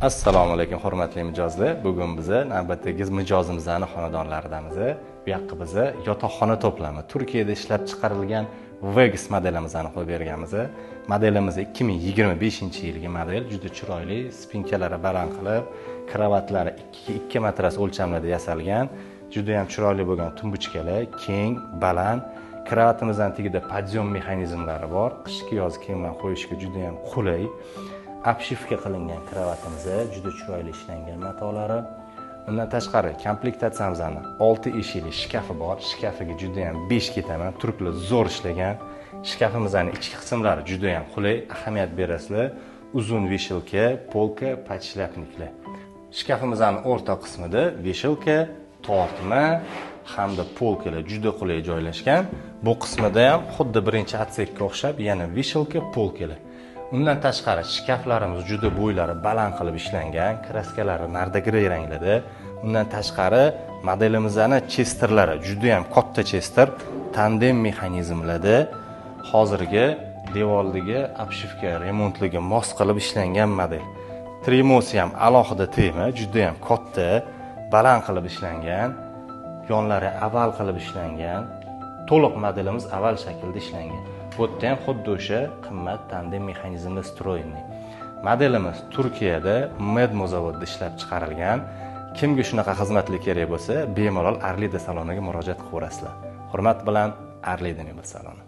Assalomu alaykum hurmatli mijozlar. Bugun biza navbatdagi mijozimizni xonadonlaridamiz. Bu yoqqa biza yotoqxona to'plami Turkiyada ishlab chiqarilgan Vegas modelimizni qo'yib berganmiz. Modelimiz 2025-yilgi model, juda chiroyli, spinkalari baland qilib, kravatlari 2x2 matras o'lchamlarda yasalgan, juda ham chiroyli bo'lgan tumbuchkalar, keng, baland. Kravatimizning tagida podyom mexanizmlari bor. Qishki yoz kiyimlar qo'yishga juda ham qulay. Обшивка qilingan kravatimiz juda chiroyli ishlangan matolari. Undan tashqari komplektatsiyamizni 6 eshikli shkafi bor. Shkafiga juda ham 5 ketaman. Turklar zo'r ishlagan. Shkafimizning ichki qismlari juda ham qulay, ahamiyat berasizlar. Uzun вешалка, polka, подшляпникlar. Shkafimizning o'rta qismida вешалка, tortma hamda polkalar juda qulay joylashgan. Bu qismida ham xuddi birinchi отсекka o'xshab yana вешалка, polkalar. Undan tashqari shkaflarimiz juda bo'ylari baland qilib ishlangan, kraskalari nardagray ranglarda. Undan tashqari modelimizning chesterlari juda ham katta chester, tandem mexanizmlarda hozirgi devordagi обшивка remontliga mos qilib ishlangan model. Trimosi ham alohida tema, juda ham katta, baland qilib ishlangan, yonlari oval qilib ishlangan. To'liq modelimiz oval shaklda ishlangan. Bu yerda ham xuddi o'sha qimmat tandem mexanizmda stroyniy. Modelimiz Turkiyada Medmo zavodida ishlab chiqarilgan. Kimga shunaqa xizmatlar kerak bo'lsa, bemalol Arlida saloniga murojaat qilaverasizlar. Hurmat bilan Arlida mebel saloni.